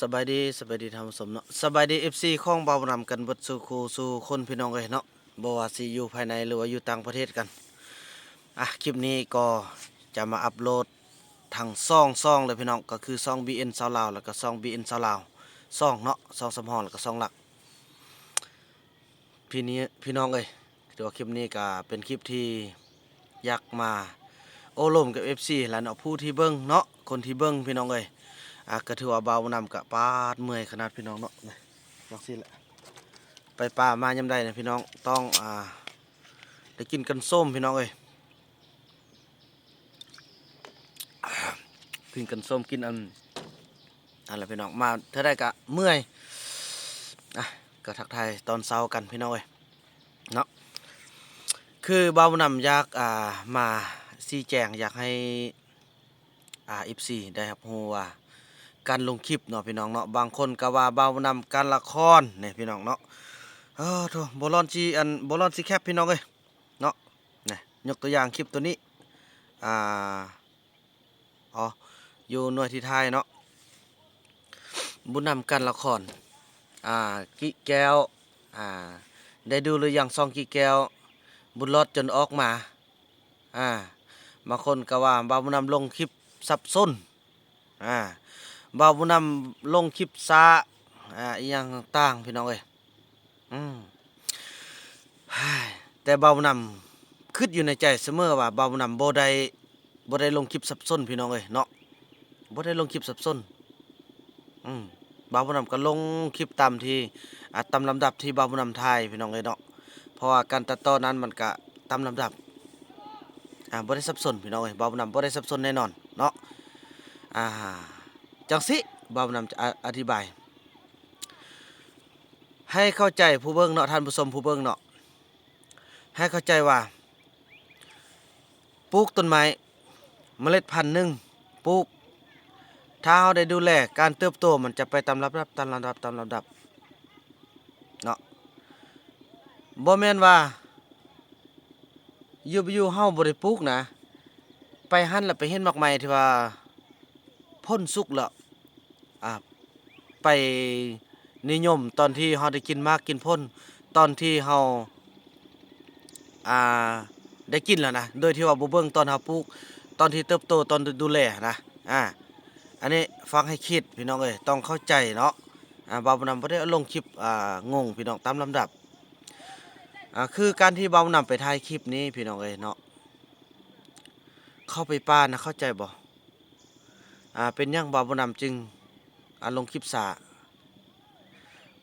ສະບາຍດີ ສະບາຍດີທ່ານຜູ້ຊົມເນາະ ສະບາຍດີ ເອັຟຊີ ຂອງບ່າວນຳກັນເບິດສູ່ຄູ່ສູ່ຄົນ ພີ່ນ້ອງເອີຍເນາະ ບໍ່ວ່າຊິຢູ່ພາຍໃນ ຫຼືວ່າຢູ່ຕ່າງປະເທດກັນ. ອ່ະ ຄລິບນີ້ກໍຈະມາອັບໂຫຼດທັງສອງຊ່ອງເລີຍ ພີ່ນ້ອງ ກໍຄືຊ່ອງ ບີເອັນ ຊາວລາວ ແລ້ວກໍຊ່ອງ ບີເອັນ ຊາວລາວ ສອງເນາະ ຊ່ອງສຳຮອງ ແລ້ວກໍຊ່ອງຫຼັກ. ພີ່ນີ້ ພີ່ນ້ອງເອີຍ ຖືວ່າຄລິບນີ້ກໍເປັນຄລິບທີ່ຢາກມາໂອ້ລົມກັບ ເອັຟຊີ ແຫຼະເນາະ ຜູ້ທີ່ເບິ່ງເນາະ ຄົນທີ່ເບິ່ງ ພີ່ນ້ອງເອີຍ. ອ່າ ກໍຖືວ່າບ່າວນຳກະປາດເມື່ອຍຂະໜາດ ພີ່ນ້ອງເນາະ ຈັ່ງຊີ້ແຫຼະ ໄປປ່າມາຍາມໃດນະ ພີ່ນ້ອງ ຕ້ອງ ອ່າ ໄດ້ກິນກັນສົ້ມ ພີ່ນ້ອງເອີຍ. ກິນກັນສົ້ມ ກິນອັນ ອັນລະ ພີ່ນ້ອງ ມາເທື່ອໃດກະເມື່ອຍ. ອ່ະ ກໍທັກທາຍຕອນເຊົ້າກັນ ພີ່ນ້ອງເອີຍເນາະ. ຄືບ່າວນຳຢາກ ອ່າ ມາຊີ້ແຈງ ຢາກໃຫ້ ອ່າ ເອັຟຊີ ໄດ້ຮັບຮູ້ວ່າ ການລົງຄລິບເນາະ ພີ່ນ້ອງເນາະ ບາງຄົນກໍວ່າບ່າວນຳການລະຄອນນີ້ ພີ່ນ້ອງເນາະ. ເອີ ໂທ້ ບໍ່ລ້ອນຊິ ອັນ ບໍ່ລ້ອນຊິແຄັບ ພີ່ນ້ອງເອີຍເນາະ. ນະ ຍົກຕົວຢ່າງຄລິບໂຕນີ້ ອ່າ ອໍ ຢູ່ໜ່ວຍທີ່ຖ່າຍເນາະ ບຸນນຳກັນລະຄອນ ອ່າ ກິແກ້ວ ອ່າ ໄດ້ດູຫຼືຍັງ ຊ່ອງກິແກ້ວ ບຸນລອດຈົນອອກມາ. ອ່າ ບາງຄົນກໍວ່າບ່າວບຸນນຳລົງຄລິບສັບສົນ ອ່າ ບ່າວບຸນນຳລົງຄລິບຊ້າ ອ່າ ອີ່ຫຍັງຕ່າງໆ ພີ່ນ້ອງເອີຍ. ອືມ ແຕ່ບ່າວບຸນນຳຄິດຢູ່ໃນໃຈສະເໝີວ່າ ບ່າວບຸນນຳບໍ່ໄດ້ ບໍ່ໄດ້ລົງຄລິບສັບສົນ ພີ່ນ້ອງເອີຍເນາະ ບໍ່ໄດ້ລົງຄລິບສັບສົນ. ອືມ ບ່າວບຸນນຳກໍລົງຄລິບຕາມທີ່ ອ່າ ຕາມລຳດັບທີ່ບ່າວບຸນນຳຖ່າຍ ພີ່ນ້ອງເອີຍເນາະ ເພາະວ່າການຕັດຕໍ່ນັ້ນມັນກະຕາມລຳດັບ ອ່າ ບໍ່ໄດ້ສັບສົນ ພີ່ນ້ອງເອີຍ ບ່າວບຸນນຳບໍ່ໄດ້ສັບສົນແນ່ນອນເນາະ. ອ່າ ຈັ່ງຊີ້ ບ່າວບຸນນຳຈະ ອະ ອະທິບາຍ ໃຫ້ເຂົ້າໃຈຜູ້ເບິ່ງເນາະ ທ່ານຜູ້ຊົມຜູ້ເບິ່ງເນາະ ໃຫ້ເຂົ້າໃຈວ່າ ປູກຕົ້ນໄມ້ ເມລັດພັນໜຶ່ງ ປູກ ຖ້າເຮົາໄດ້ດູແລ ການເຕີບໂຕມັນຈະໄປຕາມລຳດັບ ຕາມລຳດັບ ຕາມລຳດັບເນາະ. ບໍ່ແມ່ນວ່າຢູ່ໆ ເຮົາບໍ່ໄດ້ປູກນະ ໄປຫັ້ນລະໄປເຫັນໝາກໄມ້ທີ່ວ່າ ຜົນສຸກແລ້ວ ອ່າ ໄປນິຍົມຕອນທີ່ເຮົາໄດ້ກິນໝາກກິນຜົນ ຕອນທີ່ເຮົາ ອ່າ ໄດ້ກິນແລ້ວນະ ໂດຍທີ່ວ່າບໍ່ເບິ່ງຕອນເຮົາປູກ ຕອນທີ່ເຕີບໂຕ ຕອນດູແລນະ. ອ່າ ອັນນີ້ຟັງໃຫ້ຄິດ ພີ່ນ້ອງເອີຍ ຕ້ອງເຂົ້າໃຈເນາະ. ອ່າ ບ່າວບຸນນຳບໍ່ໄດ້ເອົາລົງຄລິບ ອ່າ ງົງ ພີ່ນ້ອງ ຕາມລຳດັບ. ອ່າ ຄືການທີ່ບ່າວບຸນນຳໄປຖ່າຍຄລິບນີ້ ພີ່ນ້ອງເອີຍເນາະ ເຂົ້າໄປປ່ານະ ເຂົ້າໃຈບໍ່? ອ່າ ເປັນຫຍັງບ່າວບຸນນຳຈຶ່ງ ອ່າ ລົງຄລິບຊ້າ?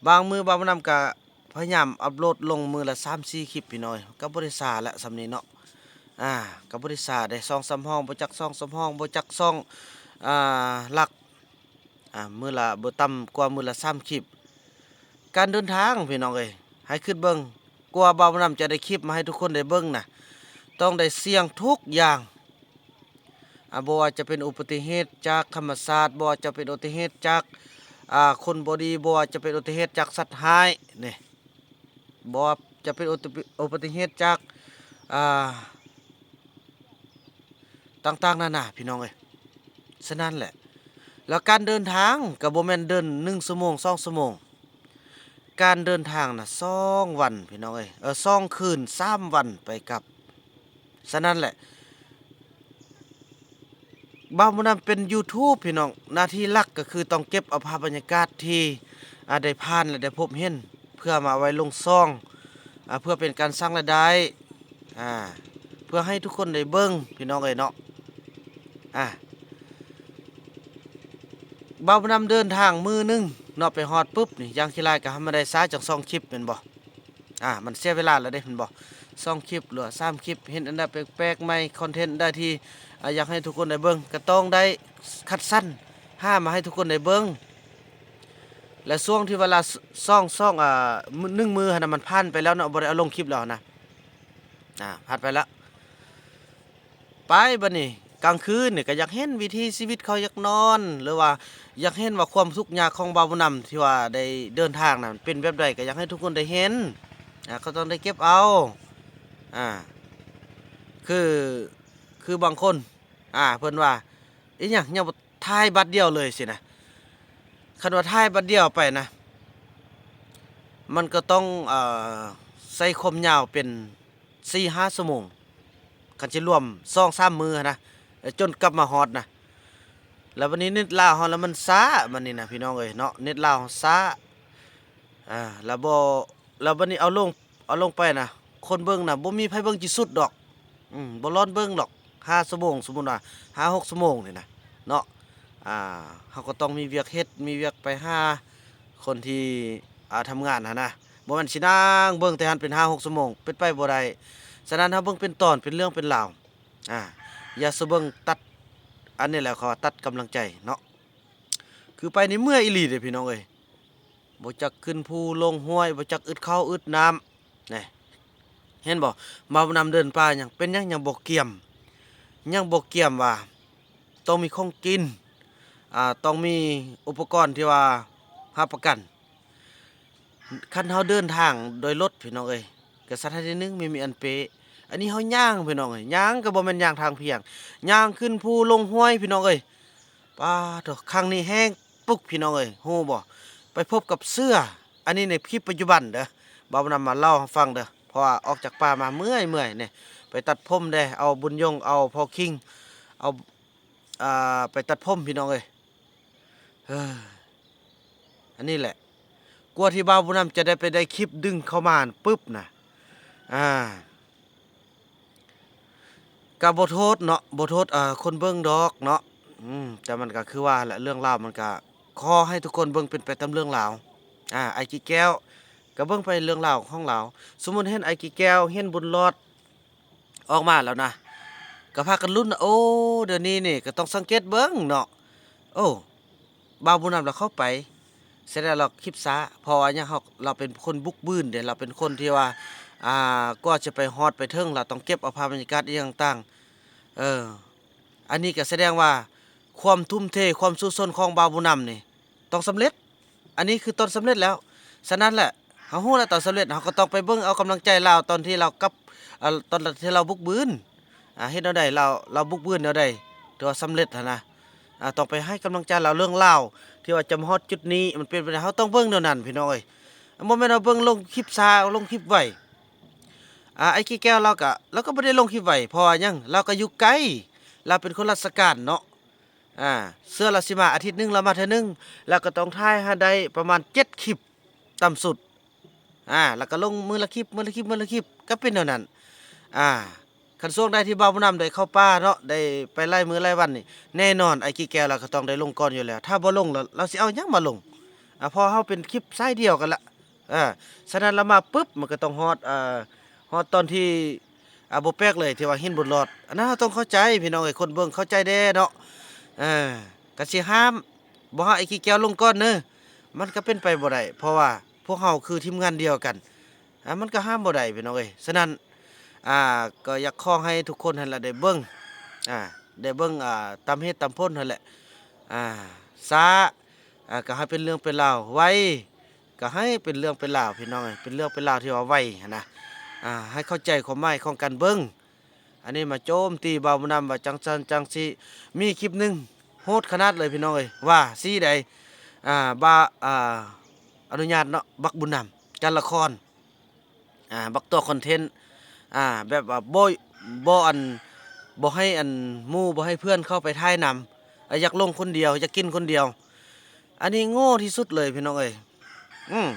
ບາງມື້ບ່າວບຸນນຳກະພະຍາຍາມອັບໂຫຼດລົງມື້ລະສາມສີ່ຄລິບ ພີ່ນ້ອງເອີຍ ກໍບໍ່ໄດ້ຊ້າແຫຼະສ່ຳນີ້ເນາະ. ອ່າ ກໍບໍ່ໄດ້ຊ້າເດ້ ສອງສາມຫ້ອງ ບໍ່ຈັກສອງສາມຫ້ອງ ບໍ່ຈັກຊ່ອງ ອ່າ ຫຼັກ ອ່າ ມື້ລະບໍ່ຕ່ຳກວ່າມື້ລະສາມຄລິບ. ການເດີນທາງ ພີ່ນ້ອງເອີຍ ໃຫ້ຄິດເບິ່ງ ກວ່າບ່າວບຸນນຳຈະໄດ້ຄລິບມາໃຫ້ທຸກຄົນໄດ້ເບິ່ງນະ ຕ້ອງໄດ້ສ່ຽງທຸກຢ່າງ. ອ່າ ບໍ່ວ່າຈະເປັນອຸບັດຕິເຫດຈາກທຳມະຊາດ ບໍ່ວ່າຈະເປັນອຸບັດຕິເຫດຈາກ ອ່າ ຄົນບໍ່ດີ ບໍ່ວ່າຈະເປັນອຸບັດຕິເຫດຈາກສັດຮ້າຍນີ້ ບໍ່ວ່າຈະເປັນອຸບັດຕິ ອຸບັດຕິເຫດຈາກ ອ່າ ຕ່າງໆນານາ ພີ່ນ້ອງເອີຍ. ສະນັ້ນແຫຼະ ແລ້ວການເດີນທາງກໍບໍ່ແມ່ນເດີນໜຶ່ງຊົ່ວໂມງ ສອງຊົ່ວໂມງ ການເດີນທາງນະ ສອງວັນ ພີ່ນ້ອງເອີຍ ເອີ ສອງຄືນ ສາມວັນໄປກັບ. ສະນັ້ນແຫຼະ ບ່າວບຸນນຳເປັນ YouTube ພີ່ນ້ອງ ໜ້າທີ່ຫຼັກກໍຄືຕ້ອງເກັບເອົາພາບບັນຍາກາດທີ່ ອ່າ ໄດ້ຜ່ານ ແລະ ໄດ້ພົບເຫັນ ເພື່ອມາໄວ້ລົງຊ່ອງ ອ່າ ເພື່ອເປັນການສ້າງລາຍໄດ້ ອ່າ ເພື່ອໃຫ້ທຸກຄົນໄດ້ເບິ່ງ ພີ່ນ້ອງເອີຍເນາະ. ອ່າ ບ່າວບຸນນຳເດີນທາງມື້ໜຶ່ງເນາະ ໄປຮອດປຶບນີ້ ຢ່າງຂີ້ຫຼາຍກໍໃຫ້ມັນໄດ້ຊ້າຈັກສອງຄລິບແມ່ນບໍ່? ອ່າ ມັນເສຍເວລາແລ້ວເດ້ແມ່ນບໍ່? ສອງຄລິບ ຫຼືວ່າສາມຄລິບ ເຫັນອັນໃດແປກໆໃໝ່ ຄອນເທັນໃດທີ່ ອ່າ ຢາກໃຫ້ທຸກຄົນໄດ້ເບິ່ງ ກໍຕ້ອງໄດ້ຄັດສັນຫາມາໃຫ້ທຸກຄົນໄດ້ເບິ່ງ. ແລະ ຊ່ວງທີ່ເວລາ ສ- ສອງ ສອງ ອ່າ ໜຶ່ງມື້ຫັ້ນນະ ມັນຜ່ານໄປແລ້ວເນາະ ບໍ່ໄດ້ເອົາລົງຄລິບແລ້ວຫັ້ນນະ ອ່າ ຜ່ານໄປແລ້ວ. ໄປບັດນີ້ ກາງຄືນນີ້ກໍຢາກເຫັນວິຖີຊີວິດເຂົາ ຢາກນອນ ຫຼືວ່າຢາກເຫັນວ່າຄວາມທຸກຍາກຂອງບ່າວບຸນນຳທີ່ວ່າໄດ້ເດີນທາງນັ້ນເປັນແບບໃດ ກໍຢາກໃຫ້ທຸກຄົນໄດ້ເຫັນ ອ່າ ກໍຕ້ອງໄດ້ເກັບເອົາ. ອ່າ ຄື ຄືບາງຄົນ ອ່າ ເພິ່ນວ່າ ອີຫຍັງ ຍັງບໍ່ຖ່າຍບາດດຽວເລີຍຊີ້ນະ. ຄັນວ່າຖ່າຍບັດດຽວໄປນະ ມັນກໍຕ້ອງ ເອີ ໃຊ້ຄວາມຍາວເປັນສີ່ຫ້າຊົ່ວໂມງ ຄັນຊິລວມສອງສາມມື້ຫັ້ນນະ ຈົນກັບມາຮອດນະ. ແລ້ວບັດນີ້ເນັດລາວເຮົາລະມັນຊ້າ ບັດນີ້ນະ ພີ່ນ້ອງເອີຍເນາະ ເນັດລາວເຮົາຊ້າ ອາ ລະບໍ່ ລະບັດນີ້ເອົາລົງ ເອົາລົງໄປນະ ຄົນເບິ່ງນະ ບໍ່ມີໃຜເບິ່ງຈິສຸດດອກ ອືມ ບໍ່ລ້ອນເບິ່ງດອກ ຫ້າຊົ່ວໂມງ ສົມມຸດວ່າຫ້າຫົກຊົ່ວໂມງນີ້ນະເນາະ ອາ ເຮົາກໍຕ້ອງມີວຽກເຮັດ ມີວຽກໄປຫາຄົນທີ່ ອາ ທຳງານຫັ້ນນະ ບໍ່ແມ່ນຊິນັ່ງເບິ່ງແຕ່ຫັ້ນເປັນຫ້າຫົກຊົ່ວໂມງ ເປັນໄປບໍ່ໄດ້. ສະນັ້ນ ເຮົາເບິ່ງເປັນຕອນ ເປັນເລື່ອງເປັນລາວ ອາ ຢ່າສະເບິ່ງຕັດ ອັນນີ້ແຫຼະເຂົາວ່າຕັດກຳລັງໃຈເນາະ ຄືໄປນີ້ເມື່ອຍອີ່ຫຼີເດ້ພີ່ນ້ອງເອີຍ ບໍ່ຈັກຂຶ້ນພູລົງຫ້ວຍ ບໍ່ຈັກອຶດເຂົ້າອຶດນ້ຳ ນີ້ ເຫັນບໍ່? ມານຳເດີນປ່າຫຍັງ ເປັນຫຍັງຍັງບໍ່ກຽມ ຍັງບໍ່ກຽມວ່າຕ້ອງມີຂອງກິນ ອາ ຕ້ອງມີອຸປະກອນທີ່ວ່າຮັບປະກັນ. ຄັນເຮົາເດີນທາງໂດຍລົດ ພີ່ນ້ອງເອີຍ ກະສະຖານທີ່ໜຶ່ງມີ ມີອັນເປ ອັນນີ້ເຮົາຍ່າງ ພີ່ນ້ອງເອີຍ ຍ່າງກໍບໍ່ແມ່ນຍ່າງທາງພຽງ ຍ່າງຂຶ້ນພູລົງຫ້ວຍ ພີ່ນ້ອງເອີຍ. ປາໂທ້ ຄັ້ງນີ້ແຮງປຸກ ພີ່ນ້ອງເອີຍ ຮູ້ບໍ່? ໄປພົບກັບເສືອ ອັນນີ້ໃນຄລິບປັດຈຸບັນເດີ ບ່າວບຸນນຳມາເລົ່າໃຫ້ຟັງເດີ ເພາະວ່າອອກຈາກປ່າມາເມື່ອຍໆ ນີ້ ໄປຕັດຜົມແດ່ ເອົາບຸນຍົງ ເອົາພໍ່ຄິງ ເອົາ ອ່າ ໄປຕັດຜົມ ພີ່ນ້ອງເອີຍ ເອີ ອັນນີ້ແຫຼະ ກວ່າທີ່ບ່າວບຸນນຳຈະໄດ້ໄປໄດ້ຄລິບດຶງເຂົ້າມາປຶບນະ ອາ ກະບໍ່ໂທດເນາະ ບໍ່ໂທດ ເອີ ຄົນເບິ່ງດອກເນາະ ອືມ ແຕ່ມັນກະຄືວ່າແຫຼະ ເລື່ອງລາວມັນກະ ຂໍໃຫ້ທຸກຄົນເບິ່ງເປັນໄປຕາມເລື່ອງລາວ ອາ ອ້າຍກີແກ້ວກະເບິ່ງໄປເລື່ອງລາວຂອງລາວ ສົມມຸດເຫັນອ້າຍກີແກ້ວ ເຫັນບຸນຫຼອດ ອອກມາແລ້ວນະ ກໍພາກັນລຸ້ນ ໂອ້ ດຽວນີ້ນີ້ກໍຕ້ອງສັງເກດເບິ່ງເນາະ ໂອ້ ບ່າວບຸນນຳລາວເຂົ້າໄປ ສະແດງລາວຄລິບຊ້າ ເພາະວ່າຫຍັງ ເຮົາ ລາວເປັນຄົນບຸກບືນເດ້ ລາວເປັນຄົນທີ່ວ່າ ອ່າ ກວ່າຈະໄປຮອດໄປເຖິງ ລາວຕ້ອງເກັບເອົາພາບບັນຍາກາດອີ່ຫຍັງຕ່າງ ເອີ ອັນນີ້ກໍສະແດງວ່າຄວາມທຸ່ມເທ ຄວາມສູ້ຊົນຂອງບ່າວບຸນນຳນີ້ ຕ້ອງສຳເລັດ ອັນນີ້ຄືຕອນສຳເລັດແລ້ວ. ສະນັ້ນແຫຼະ ເຮົາຮູ້ແລ້ວຕອນສຳເລັດ ເຮົາກໍຕ້ອງໄປເບິ່ງເອົາກຳລັງໃຈລາວຕອນທີ່ລາວກັບ ເອີ ຕອນທີ່ລາວບຸກບືນ ອາ ເຮັດແນວໃດ ລາວ ລາວບຸກບືນແນວໃດ ຖືວ່າສຳເລັດຫັ້ນນະ ອາ ຕ້ອງໄປໃຫ້ກຳລັງໃຈລາວ ເລື່ອງລາວທີ່ວ່າຈະມາຮອດຈຸດນີ້ ມັນເປັນໄປໄດ້ ເຮົາຕ້ອງເບິ່ງແນວນັ້ນ ພີ່ນ້ອງເອີຍ ບໍ່ແມ່ນວ່າເບິ່ງລົງຄລິບຊ້າ ລົງຄລິບໄວ. ອາ ອ້າຍກີແກ້ວລາວກະ ລາວກໍບໍ່ໄດ້ລົງຄລິບໄວ ເພາະວ່າຫຍັງ ລາວກໍຢູ່ໄກ ລາວເປັນຄົນລາຊະການເນາະ ອາ ເທື່ອລາວຊິມາອາທິດໜຶ່ງລາວມາເທື່ອໜຶ່ງ ລາວກໍຕ້ອງຖ່າຍໃຫ້ໄດ້ປະມານເຈັດຄລິບ ຕ່ຳສຸດ ອາ ແລ້ວກໍລົງມື້ລະຄລິບ ມື້ລະຄລິບ ມື້ລະຄລິບ ກໍເປັນແນວນັ້ນ ອາ ຄັນຊ່ວງໃດທີ່ບ່າວບຸນນຳໄດ້ເຂົ້າປ່າເນາະ ໄດ້ໄປຫຼາຍມື້ຫຼາຍວັນນີ້ ແນ່ນອນ ອ້າຍກີແກ້ວລາວກໍຕ້ອງໄດ້ລົງກ່ອນຢູ່ແລ້ວ ຖ້າບໍ່ລົງແລ້ວ ລາວຊິເອົາຫຍັງມາລົງ ອາ ເພາະເຮົາເປັນຄລິບສາຍດຽວກັນລະ ເອີ ສະນັ້ນລາວມາປຶບ ມັນກໍຕ້ອງຮອດ ເອີ ຮອດຕອນທີ່ ອາ ບໍ່ແປກເລີຍທີ່ວ່າເຫັນບຸນຫຼອດ ອັນນັ້ນເຮົາຕ້ອງເຂົ້າໃຈ ພີ່ນ້ອງເອີຍ ຄົນເບິ່ງເຂົ້າໃຈແດ່ເນາະ ເອີ ກະຊິຫ້າມ ບໍ່ໃຫ້ອ້າຍກີແກ້ວລົງກ່ອນເນີ ມັນກໍເປັນໄປບໍ່ໄດ້ ເພາະວ່າພວກເຮົາຄືທີມງານດຽວກັນ ອາ ມັນກໍຫ້າມບໍ່ໄດ້ ພີ່ນ້ອງເອີຍ ສະນັ້ນ ອາ ກໍຢາກຂໍໃຫ້ທຸກຄົນຫັ້ນລະໄດ້ເບິ່ງ ອາ ໄດ້ເບິ່ງ ອາ ຕາມເຫດຕາມຜົນຫັ້ນແຫຼະ ອາ ຊ້າ ອາ ກໍໃຫ້ເປັນເລື່ອງເປັນລາວ ໄວ ກໍໃຫ້ເປັນເລື່ອງເປັນລາວ ພີ່ນ້ອງເອີຍ ເປັນເລື່ອງເປັນລາວທີ່ວ່າໄວຫັ້ນນະ ອາ ໃຫ້ເຂົ້າໃຈຄວາມໝາຍຂອງການເບິ່ງ ອັນນີ້ມາໂຈມຕີບ່າວບຸນນຳວ່າຈັ່ງຊັ້ນຈັ່ງຊີ້ ມີຄລິບໜຶ່ງໂຫດຂະໜາດເລີຍ ພີ່ນ້ອງເອີຍ ວ່າຊີ້ໃດ ອາ ບ່າ ອາ ອະນຸຍາດເນາະ ບັກບຸນນຳ ກັນລະຄອນ ອາ ບັກຕົວຄອນເທັນ ອາ ແບບວ່າບໍ່ ບໍ່ ອັນ ບໍ່ໃຫ້ ອັນ ໝູ່ ບໍ່ໃຫ້ເພື່ອນເຂົ້າໄປຖ່າຍນຳ ອາ ຢາກລົງຄົນດຽວ ຢາກກິນຄົນດຽວ ອັນນີ້ໂງ່ທີ່ສຸດເລີຍ ພີ່ນ້ອງເອີຍ ອືມ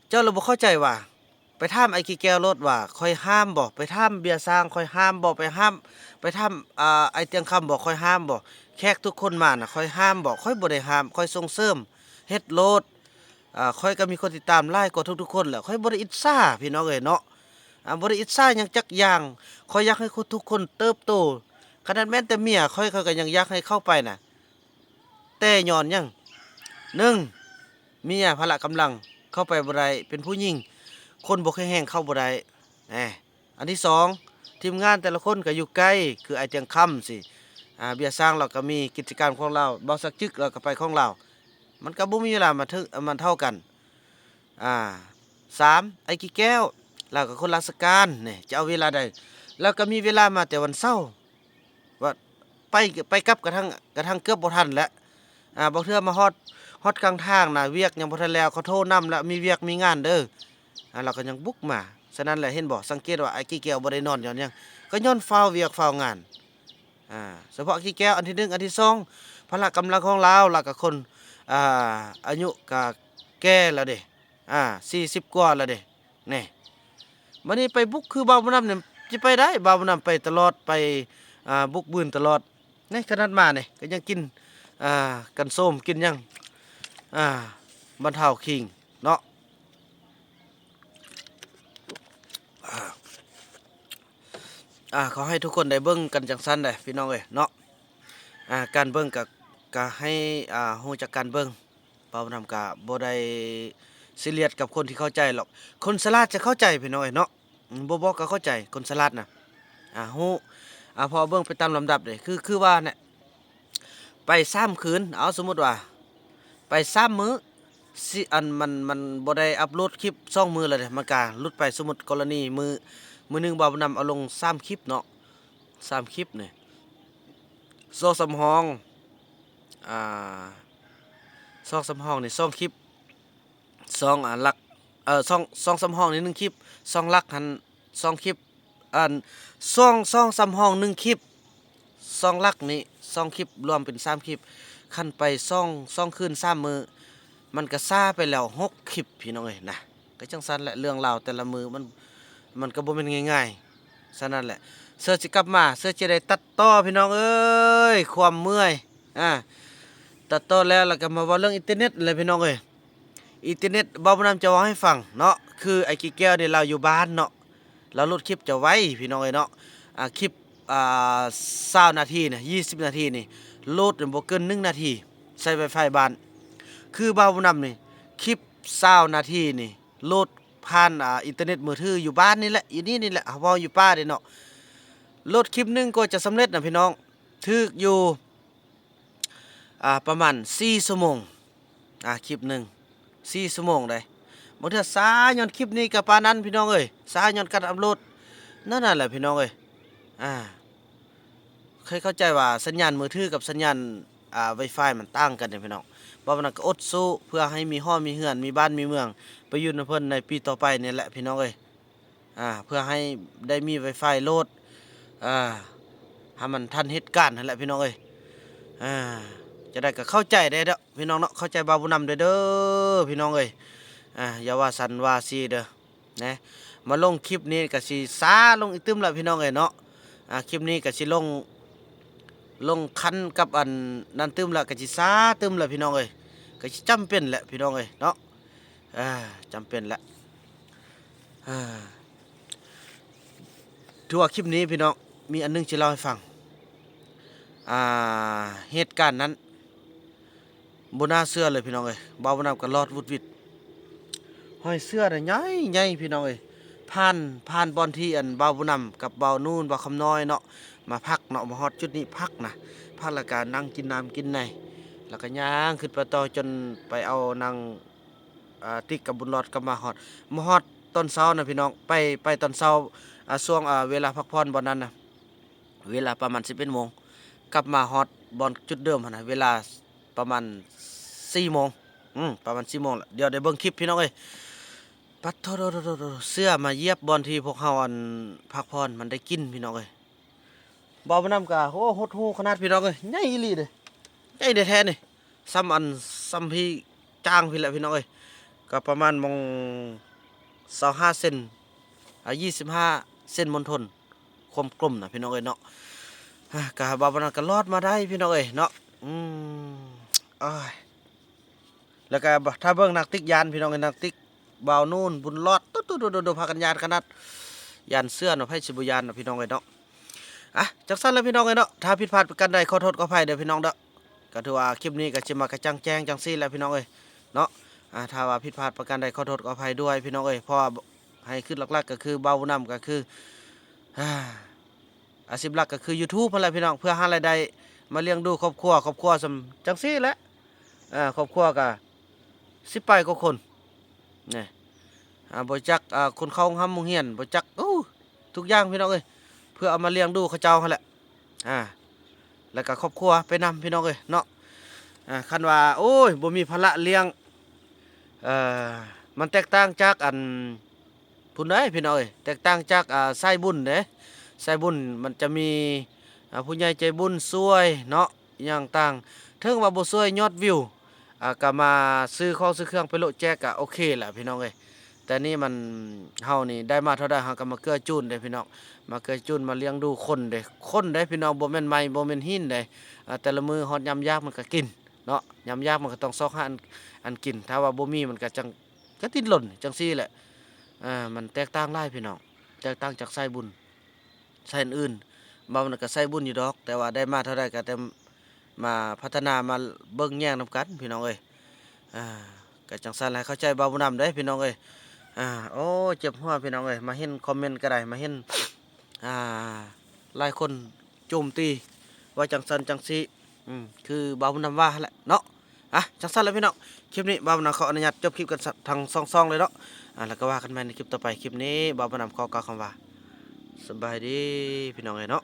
ເຈົ້າລະບໍ່ເຂົ້າໃຈວ່າ ໄປຖາມອ້າຍກີແກ້ວໂລດວ່າຂ້ອຍຫ້າມບໍ່ ໄປຖາມເບຍຊ້າງຂ້ອຍຫ້າມບໍ່ ໄປຫ້າມ ໄປຖາມ ອາ ອ້າຍຕຽງຄຳບໍ່ ຂ້ອຍຫ້າມບໍ່ ແຂກທຸກຄົນມານະ ຂ້ອຍຫ້າມບໍ່ ຂ້ອຍບໍ່ໄດ້ຫ້າມ ຂ້ອຍສົ່ງເສີມເຮັດໂລດ ອາ ຂ້ອຍກໍມີຄົນຕິດຕາມຫຼາຍກວ່າທຸກໆຄົນແລ້ວ ຂ້ອຍບໍ່ໄດ້ອິດສາ ພີ່ນ້ອງເອີຍເນາະ ອາ ບໍ່ໄດ້ອິດສາຫຍັງຈັກຢ່າງ ຂ້ອຍຢາກໃຫ້ທຸກຄົນເຕີບໂຕ ຂະໜາດແມ່ນແຕ່ເມຍຂ້ອຍ ຂ້ອຍກໍຍັງຢາກໃຫ້ເຂົ້າໄປນະ ແຕ່ຍ້ອນຫຍັງ? ໜຶ່ງ ເມຍພະລະກຳລັງເຂົ້າໄປບໍ່ໄດ້ ເປັນຜູ້ຍິງ ຄົນບໍ່ແຂງແຮງເຂົ້າບໍ່ໄດ້ ແນ່ ອັນທີສອງ ທີມງານແຕ່ລະຄົນກໍຢູ່ໃກ້ ຄືອ້າຍຕຽງຄຳຊີ້ ອາ ເບຍຊ້າງລາວກໍມີກິດຈະການຂອງລາວ ບ່າວສັກຈຶກລາວກໍໄປຂອງລາວ ມັນກໍບໍ່ມີເວລາມາເຖິງ ມາເທົ່າກັນ ອາ ສາມ ອ້າຍກີແກ້ວ ລາວກໍຄົນລາຊະການ ນີ້ ຈະເອົາເວລາໃດ ລາວກໍມີເວລາມາແຕ່ວັນເສົາ ວ່າໄປ ໄປກັບກະທັ່ງ ກະທັ່ງເກືອບບໍ່ທັນແຫຼະ ອ່າ ບາງເທື່ອມາຮອດ ຮອດກາງທາງນະ ວຽກຍັງບໍ່ທັນແລ້ວ ເຂົາໂທນຳແລ້ວ ມີວຽກມີງານເດີ ອ່າ ລາວກໍຍັງບຸກມາ. ສະນັ້ນແຫຼະ ເຫັນບໍ່ ສັງເກດວ່າອ້າຍກີແກ້ວບໍ່ໄດ້ນອນຍ້ອນຫຍັງ? ກໍຍ້ອນຟ້າວວຽກຟ້າວງານ. ອ່າ ສະເພາະອ້າຍກີແກ້ວ ອັນທີໜຶ່ງ ອັນທີສອງ ພະລະກຳລັງຂອງລາວ ລາວກໍຄົນ ອ່າ ອາຍຸກໍແກ່ແລ້ວເດ້ ອ່າ ສີ່ສິບກວ່າແລ້ວເດ້. ນີ້ ບັດນີ້ໄປບຸກຄືບ່າວບຸນນຳນີ້ ຊິໄປໄດ້ ບ່າວບຸນນຳໄປຕະຫຼອດ ໄປ ອ່າ ບຸກບືນຕະຫຼອດ. ນີ້ ຂະໜາດມານີ້ກໍຍັງກິນ ອ່າ ກັນໂຊມ ກິນຫຍັງ ອ່າ ບັນເທົາຄີງເນາະ. ອ່າ ອ່າ ຂໍໃຫ້ທຸກຄົນໄດ້ເບິ່ງກັນຈັ່ງຊັ້ນແຫຼະ ພີ່ນ້ອງເອີຍເນາະ. ອ່າ ການເບິ່ງກໍ ກໍໃຫ້ ອ່າ ຮູ້ຈັກການເບິ່ງ. ບ່າວບຸນນຳກໍບໍ່ໄດ້ຊີຣຽສກັບຄົນທີ່ເຂົ້າໃຈຫຼອກ. ຄົນສະຫຼາດຈະເຂົ້າໃຈ ພີ່ນ້ອງເອີຍເນາະ. ອືມ ບໍ່ບອກກໍເຂົ້າໃຈ ຄົນສະຫຼາດນະ ອ່າ ຮູ້ ອ່າ ເພາະວ່າເບິ່ງໄປຕາມລຳດັບເດ້ ຄື ຄືວ່າແຫຼະ ໄປສາມຄືນ ເອົາ ສົມມຸດວ່າໄປສາມມື້ ຊິ ອັນ ມັນ ມັນບໍ່ໄດ້ອັບໂຫຼດຄລິບສອງມື້ແລ້ວເດ້ ມັນກະຫຼຸດໄປ. ສົມມຸດກໍລະນີມື້ ມື້ໜຶ່ງບ່າວບຸນນຳເອົາລົງສາມຄລິບເນາະ ສາມຄລິບນີ້ ສອງສາມຫ້ອງ ອ່າ ສອງສາມຫ້ອງນີ້ສອງຄລິບ ສອງ ອ່າ ຫຼັກ ເອີ ສອງ ສອງສາມຫ້ອງນີ້ໜຶ່ງຄລິບ ສອງຫຼັກຫັ້ນສອງຄລິບ ອັນ ສອງ ສອງສາມຫ້ອງໜຶ່ງຄລິບ ສອງຫຼັກນີ້ສອງຄລິບ ລວມເປັນສາມຄລິບ. ຄັນໄປສອງ ສອງຄືນສາມມື້ ມັນກະຊ້າໄປແລ້ວຫົກຄລິບ ພີ່ນ້ອງເອີຍນະ. ກໍຈັ່ງຊັ້ນແຫຼະ ເລື່ອງລາວແຕ່ລະມື້ມັນ ມັນກໍບໍ່ແມ່ນງ່າຍໆ. ສະນັ້ນແຫຼະ ເຊື່ອຊິກັບມາ ເຊື່ອຊິໄດ້ຕັດຕໍ່ ພີ່ນ້ອງເອີຍ ຄວາມເມື່ອຍ ອ່າ ຕັດຕໍ່ແລ້ວ ແລ້ວກໍມາເວົ້າເລື່ອງອິນເຕີເນັດແຫຼະ ພີ່ນ້ອງເອີຍ. ອິນເຕີເນັດ ບ່າວບຸນນຳຈະເວົ້າໃຫ້ຟັງເນາະ ຄືອ້າຍກີແກ້ວນີ້ລາວຢູ່ບ້ານເນາະ ລາວໂຫຼດຄລິບຈະໄວ ພີ່ນ້ອງເອີຍເນາະ. ອ່າ ຄລິບ ອ່າ ຊາວນາທີນະ ຊາວນາທີນີ້ ໂຫຼດບໍ່ເກີນໜຶ່ງນາທີ ໃຊ້ໄວຟາຍບ້ານ. ຄືບ່າວບຸນນຳນີ້ ຄລິບຊາວນາທີນີ້ ໂຫຼດຜ່ານ ອ່າ ອິນເຕີເນັດມືຖືຢູ່ບ້ານນີ້ແຫຼະ ຢູ່ນີ້ນີ້ແຫຼະ ເຮົາເວົ້າຢູ່ປ່າເດ້ເນາະ. ໂຫຼດຄລິບໜຶ່ງກວ່າຈະສຳເລັດນະ ພີ່ນ້ອງ ຖືກຢູ່ ອ່າ ປະມານສີ່ຊົ່ວໂມງ ອ່າ ຄລິບໜຶ່ງສີ່ຊົ່ວໂມງໃດ໋. ບາງເທື່ອຊ້າຍ້ອນຄລິບນີ້ກໍປານນັ້ນ ພີ່ນ້ອງເອີຍ ຊ້າຍ້ອນການອັບໂຫຼດ ນັ້ນນະແຫຼະ ພີ່ນ້ອງເອີຍ. ອ່າ ເຄີຍເຂົ້າໃຈວ່າສັນຍານມືຖືກັບສັນຍານ ອ່າ ວາຍຟາຍມັນຕ່າງກັນເດ້ ພີ່ນ້ອງ. ເວົ້ານຳກໍອົດສູ້ເພື່ອໃຫ້ມີຫໍມີເຮືອນ ມີບ້ານມີເມືອງ ໄປຢູ່ນຳເພິ່ນໃນປີຕໍ່ໄປນີ້ແຫຼະ ພີ່ນ້ອງເອີຍ. ອ່າ ເພື່ອໃຫ້ໄດ້ມີວາຍຟາຍໂຫຼດ ອ່າ ໃຫ້ມັນທັນເຫດການຫັ້ນແຫຼະ ພີ່ນ້ອງເອີຍ. ອ່າ ຈັ່ງໃດກໍເຂົ້າໃຈແດ່ເດີ ພີ່ນ້ອງເນາະ ເຂົ້າໃຈບ່າວບຸນນຳແດ່ເດີ ພີ່ນ້ອງເອີຍ. ອ່າ ຢ່າວ່າຊັ້ນວ່າຊີ້ເດີ ນະ. ມາລົງຄລິບນີ້ກໍຊິຊ້າລົງອີກຕື່ມລະ ພີ່ນ້ອງເອີຍເນາະ. ອ່າ ຄລິບນີ້ກໍຊິລົງ ລົງຄັນກັບອັນນັ້ນຕື່ມລະ ກໍຊິຊ້າຕື່ມລະ ພີ່ນ້ອງເອີຍ. ກໍຊິຈຳເປັນແຫຼະ ພີ່ນ້ອງເອີຍເນາະ. ອ່າ ຈຳເປັນແຫຼະ. ອ່າ ຖືວ່າຄລິບນີ້ ພີ່ນ້ອງ ມີອັນໜຶ່ງຊິເລົ່າໃຫ້ຟັງ. ອ່າ ເຫດການນັ້ນ ບໍ່ໜ້າເຊື່ອເລີຍ ພີ່ນ້ອງເອີຍ. ບ່າວບຸນນຳກໍລອດຫວຸດຫວິດ ຮອຍເສື້ອນະໃຫຍ່ໆ ພີ່ນ້ອງເອີຍ. ຜ່ານ ຜ່ານບ່ອນທີ່ອັນບ່າວບຸນນຳກັບບ່າວນູນ ບ່າວຄຳນ້ອຍເນາະ ມາພັກເນາະ ມາຮອດຈຸດນີ້ພັກນະ ພັກແລ້ວກໍນັ່ງກິນນ້ຳກິນໃນ ແລ້ວກໍຍ່າງຂຶ້ນໄປຕໍ່ ຈົນໄປເອົານາງ ອ່າ ຕິກກັບບຸນຫຼອດກັບມາຮອດ ມາຮອດຕອນເຊົ້ານະ ພີ່ນ້ອງ. ໄປ ໄປຕອນເຊົ້າ ອ່າ ຊ່ວງ ອ່າ ເວລາພັກຜ່ອນບ່ອນນັ້ນນະ ເວລາປະມານສິບເອັດໂມງ ກັບມາຮອດບ່ອນຈຸດເດີມຫັ້ນນະ ເວລາປະມານສີ່ໂມງ ອືມ ປະມານສີ່ໂມງລະ. ດຽວໄດ້ເບິ່ງຄລິບ ພີ່ນ້ອງເອີຍ. ປັດໂທ ເສື້ອມາຢຽບບ່ອນທີ່ພວກເຮົາ ອັນ ພັກຜ່ອນ ມັນໄດ້ກິ່ນ ພີ່ນ້ອງເອີຍ. ບ່າວບຸນນຳກະ ໂອ້ ຫົດຫູຂະໜາດ ພີ່ນ້ອງເອີຍ. ໃຫຍ່ອີ່ຫຼີເດ້ ໃຫຍ່ແທ້ໆນີ້. ສ່ຳອັນ ສ່ຳພີ້ຈ້າງພີ້ແຫຼະ ພີ່ນ້ອງເອີຍ. ກໍປະມານໝ່ອງຊາວຫ້າເຊັນ ອາ ຊາວຫ້າເຊັນມົນທົນ ຄວາມກົມນະ ພີ່ນ້ອງເອີຍເນາະ. ອາ ກະບ່າວບຸນນຳກະລອດມາໄດ້ ພີ່ນ້ອງເອີຍເນາະ. ອືມ ໂອ້ຍ ແລ້ວກະຖ້າເບິ່ງນາງຕິກຢ້ານ ພີ່ນ້ອງເອີຍ. ນາງຕິກ ບ່າວນູນ ບຸນຫຼອດ ຕຸດໆ ພາກັນຢ້ານຂະໜາດ ຢ້ານເສື້ອເນາະ. ໃຜຊິບໍ່ຢ້ານເນາະ ພີ່ນ້ອງເອີຍເນາະ. ອາ ຈັ່ງຊັ້ນແຫຼະ ພີ່ນ້ອງເອີຍເນາະ. ຖ້າຜິດພາດປະການໃດ ຂໍໂທດຂໍອະໄພເດີ ພີ່ນ້ອງເດີ. ກໍຖືວ່າຄລິບນີ້ກໍຊິມາກະຈ່າງແຈ້ງຈັ່ງຊີ້ແຫຼະ ພີ່ນ້ອງເອີຍເນາະ. ອາ ຖ້າວ່າຜິດພາດປະການໃດ ຂໍໂທດຂໍອະໄພດ້ວຍ ພີ່ນ້ອງເອີຍ. ເພາະວ່າໃຫ້ຄຶດຫຼັກໆ ກໍຄືບ່າວບຸນນຳ ກໍຄື ອາ ອາຊີບຫຼັກກໍຄືຢູທູບຫັ້ນແຫຼະ ພີ່ນ້ອງ ເພື່ອຫາລາຍໄດ້ມາລ້ຽງດູຄອບຄົວ. ຄອບຄົວສ່ຳຈັ່ງຊີ້ແຫຼະ ອາ ຄອບຄົວກໍສິບປາຍກວ່າຄົນ ນີ້ ອາ ບໍ່ຈັກ ອາ ຄົນເຂົ້າໂຮງຮ່ຳໂຮງຮຽນ ບໍ່ຈັກ ໂອ້ ທຸກຢ່າງ ພີ່ນ້ອງເອີຍ ເພື່ອເອົາມາລ້ຽງດູເຂົາເຈົ້າຫັ້ນແຫຼະ. ອາ ແລ້ວກໍຄອບຄົວໄປນຳ ພີ່ນ້ອງເອີຍເນາະ. ອ່າ ຄັນວ່າ ໂອ້ຍ ບໍ່ມີພາລະລ້ຽງ ເອີ ມັນແຕກຕ່າງຈາກອັນ ພຸ້ນໃດ໋ພີ່ນ້ອງເອີຍ ແຕກຕ່າງຈາກ ອ່າ ສາຍບຸນເດ້ ສາຍບຸນມັນຈະມີ ອ່າ ຜູ້ໃຫຍ່ໃຈບຸນຊ່ວຍເນາະ ອີ່ຫຍັງຕ່າງ ເຖິງວ່າບໍ່ຊ່ວຍຍອດວິວ ອ່າ ກໍມາຊື້ຂອງຊື້ເຄື່ອງໄປໂລະແຈກກໍໂອເຄລະພີ່ນ້ອງເອີຍ. ແຕ່ນີ້ມັນ ເຮົານີ້ໄດ້ມາເທົ່າໃດ ເຮົາກໍມາເກື້ອຈູນເດ້ພີ່ນ້ອງ ມາເກື້ອຈູນ ມາລ້ຽງດູຄົນເດ້ ຄົນເດ້ພີ່ນ້ອງ ບໍ່ແມ່ນໄມ້ ບໍ່ແມ່ນຫີນເດ້. ອ່າ ແຕ່ລະມື້ຮອດຍາມຢາກມັນກໍກິນເນາະ ຍາມຢາກມັນກໍຕ້ອງຊອກຫາອັນ ອັນກິນ ຖ້າວ່າບໍ່ມີມັນກໍຈັ່ງ ກໍດີ້ນລົນຈັ່ງຊີ້ແຫຼະ. ເອີ ມັນແຕກຕ່າງຫຼາຍພີ່ນ້ອງ ແຕກຕ່າງຈາກສາຍບຸນ ສາຍອື່ນໆ ບ່າວບຸນນຳກໍສາຍບຸນຢູ່ດອກ ແຕ່ວ່າໄດ້ມາເທົ່າໃດກໍແຕ່ມາພັດທະນາ ມາເບິ່ງແຍງນຳກັນພີ່ນ້ອງເອີຍ. ອ່າ ກໍຈັ່ງຊັ້ນແຫຼະ ເຂົ້າໃຈບ່າວບຸນນຳເດ້ພີ່ນ້ອງເອີຍ. ອ່າ ໂອ້ ເຈັບຫົວພີ່ນ້ອງເອີຍ ມາເຫັນຄອມເມັນກໍໄດ້ ມາເຫັນ ອ່າ ຫຼາຍຄົນໂຈມຕີວ່າຈັ່ງຊັ້ນຈັ່ງຊີ້ ອືມ ຄືບ່າວບຸນນຳວ່າຫັ້ນແຫຼະເນາະ. ອ່ະ ຈັ່ງຊັ້ນແຫຼະພີ່ນ້ອງ ຄລິບນີ້ບ່າວບຸນນຳຂໍອະນຸຍາດຈົບຄລິບກັນທັງສອງຊ່ອງເລີຍເນາະ. ອ່າ ແລ້ວກໍວ່າກັນໃໝ່ໃນຄລິບຕໍ່ໄປ ຄລິບນີ້ບ່າວບຸນນຳຂໍກ່າວຄຳວ່າ ສະບາຍດີພີ່ນ້ອງເອີຍເນາະ.